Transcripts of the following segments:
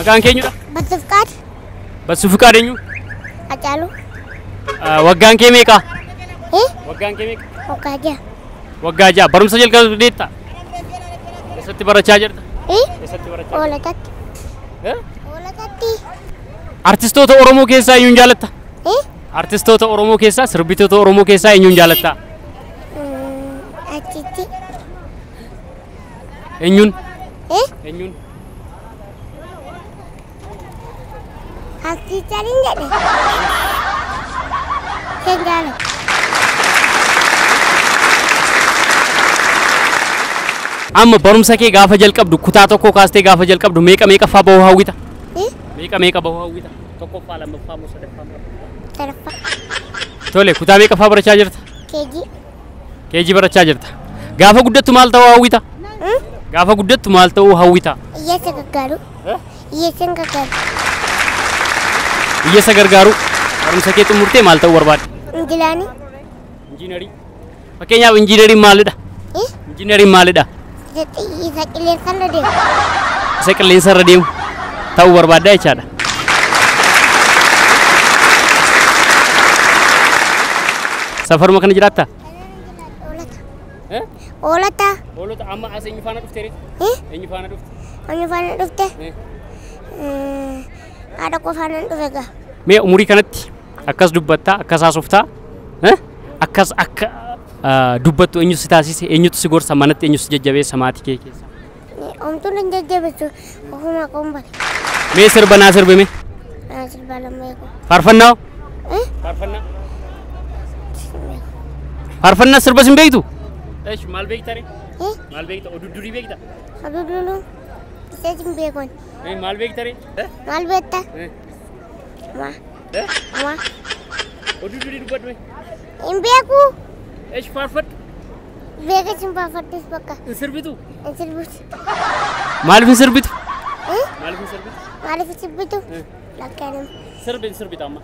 Maqaan kee eenyudha? Batsufqaad. Batsufqaad eenyu? Hacaaluu. Waggaan kee meeqa? Eh? Waggaan kee meeqa? Waggaa 6. Waggaa 6. Barumsa jalqabdeetta? Eessatti barachaa jirta? Eh? Eessatti barachaa jirta? Hoolotatti. Eh? Hoolotatti. Artistoota Oromoo keessaa eenyuun jaalatta? Eh? Artistoota Oromoo keessaa, sirbitoota Oromoo keessaa eenyuun jaalatta? Achitti. Eenyuun? Eh? Eenyuun? Artiichariin jedhe. Sen jaalladha. Amma barumsa kee gaafa jalqabdu kutaa tokko kaastee gaafa jalqabdu meeqa meeqaffaa bahuu hawwita? Eh? Meeqa meeqa bahuu hawwita? Tokkoffaa, lammaffaa moo sadaffaa moo arfaffaa? Sadaffaa. Tole, kutaa meeqaffaa barachaa jirta? Keejii. Keejii barachaa jirta. Gaafa guddattu maal ta'uu hawwita? Gaafa guddattu maal ta'uu hawwita? Hiyyeessa gargaaru. Hiyyeessa gargaaru. Hiyyeessa gargaaru. Barumsa kee xumurtee maal ta'uu barbaadda? Injilaanii. Injiinarii. Fakkeenyaaf injiinariin maalidha? Eh? Injiinariin maalidha? Isa qilleensarra deemu. Isa qilleensarra deemu ta'uu barbaadda jechaadha. Safaruma kana jiraattaa? Hoolota. Hoolota. Hoolota. Amma as eenyu faana dhufte ree? Eh? Eenyu faana dhufte? Eenyu faana dhufte? Haadha koo faana dhufe gaa. Mee umurii kanatti akkas dubbattaa, akkas haasoftaa, akkas akka dubbattu eenyutu si taasise, eenyutu si gorsa, manatti eenyutu si jajjabeessa maatii kee keessa? Homtuun hin jajjabeessu, ofuma koon bare. Mee sirba naa sirbi mee? Naa sirba lama eegu. Faarfannaa hoo? Eh? Faarfannaa? Faarfannaa sirba sin beektu? Eesh, maal beekta ree? Eh? Maal beekta? Oduu durii beekta? Oduu durii isa sin beekon. Maal beekta ree? Maal beekta? Ma. Ma. Oduu durii dubbadhu mee? Hin beeku. Eesh, faarfadhu. Beeka sin faarfadhus bakka. Hin sirbitu? Hin sirbitu. Maaliif hin sirbitu? Eh? Maaliif hin sirbitu? Maaliif hin sirbitu? Lakkaanuma. Sirbi hin sirbita amma.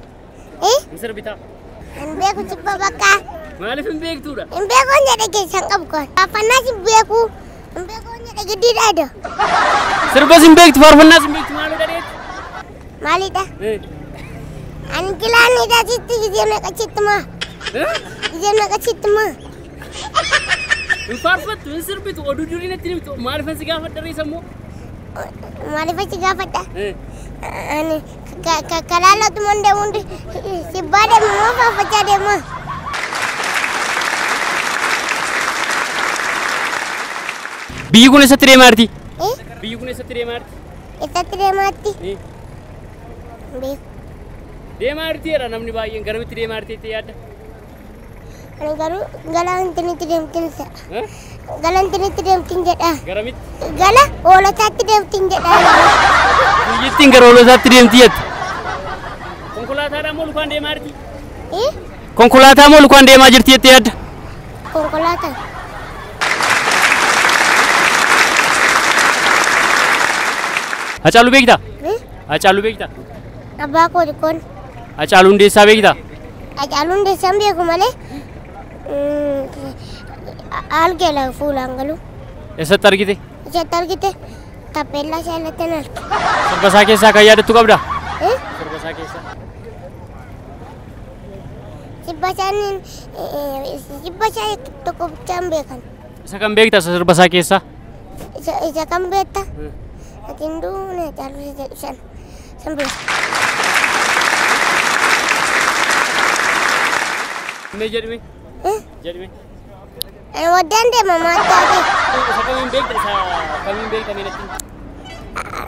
Eh? Hin sirbita. Hin beeku sirba bakka. Maaliif hin beektuudha? Hin beeku jedhe keessan qabu kan. Faarfannaas hin beeku. Hin beeku jedhe giddiidha. Sirbas hin beektu, faarfannaas hin beektu, maalidha dheetti? Maalidha? Ani gilaanidha sitti gizee meeqa sitti maa? Gizee meeqa sitti maa? Hin faarfattu, hin sirbitu, oduu durii natti himtu, maaliifan si gaafadha reessa immoo? Maaliifan si gaafadha? Ani karaa laatuma hundi sibbaa deema moo faarfachaa deema? Biyyi kun eessatti deemaa jirti? Biyyi kun eessatti deemaa jirti? Eessatti deemaa jirti? Beeku. Deemaa jirti jedha namni baay'een, garamitti deemaa jirti jettee yaadda? Ani garuu gara intinitti deemtin jedha. Gara intinitti deemtin jedha. Garamitti? Gara hoolotaatti deemtin jedha. Biyyittiin gara hoolotaatti deemti jette. Konkolaataadhaan moo lukaan deemaa jirti? Konkolaataa moo lukaan deemaa jirti jettee yaadda? Konkolaataa. Hacaaluu beektaa? Hacaaluu beektaa? Abbaa koo xiqqoon. Hacaaluu Hundeessaa beektaa? Hacaaluu Hundeessaa hin beeku malee argeera fuulaan galu. Eessatti argite? Eessatti argite? Taappeellaa isaa irratti hin arge. Sirba isaa keessaa kan yaadattu qabdaa? Sirba isaa keessaa. Sirba isaa tokko bichaan beekan. Isa kan beekta isa sirba isaa keessaa? Isa kan beekta? Ati hin duune Hacaaluu isa jedhu sana. San beeku. Mee jedhime? Jedhime? Ani waddaan deema maal taate? Isa kamiin beekta? Isa kamiin beekta mee natti himi?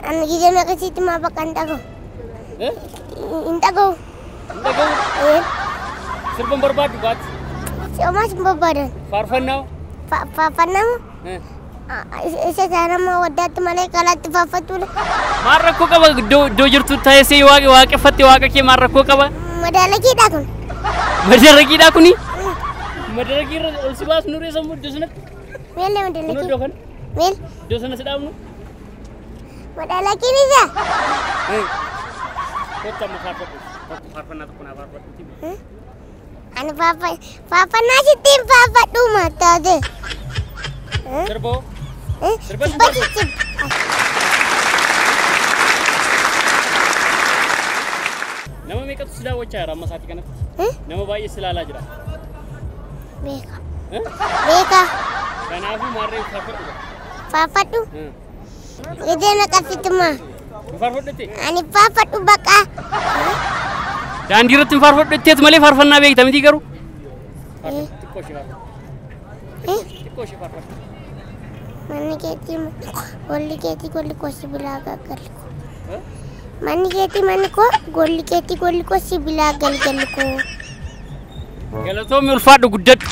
Ani gizee meeqa sitti maa bakka hin dhaga'u. Hin dhaga'u. Hin dhaga'u? Sirba hin barbaaddu baatti? Homaas hin barbaadan. Faarfannaa? Faarfannaa moo? Isa isaan amma waddaatti malee karaatti faarfattuudha. Maal rakkoo qaba iddoo jirtu teessee waaqeffatte waaqa kee maal rakkoo qaba? Madaalakiidha kun. Madarakiidha kuni? Madarakii irra ol si baasnu ree sammuu iddoo sanatti? Meellee Kun madalakii. iddoo kana? Meel. Iddoo sana si dhaabnu? Madalakiin isa. Kottu amma faarfadhu. Kottu faarfannaa tokko naa faarfadhuuti. Ani faarfannaa sitti hin faarfadhu mattaate. Sirboo? Sirba si Sirba faarfadhu. sitti. meeqatu si daawwachaa jira amma sa'aatii kanatti? Nama baay'ee si ilaalaa jira. Beeka. Beeka. Kanaafuu maarree faarfadhu. Faarfadhu. Gidee na qabsiituma. Hin faarfadhutti? Ani faarfadhu baqa. Daandii irratti hin faarfadhu jetteet malee faarfannaa beekta miti garuu? Xiqqoo ishee faarfadhu. Xiqqoo ishee faarfadhu. Manni keetii golli keetii golli koo sibiilaa galgalli koo. Manni keetii manni koo golli keetii golli koo sibiilaa galgalli koo. Galatoomi, ulfaadhu, guddadhu.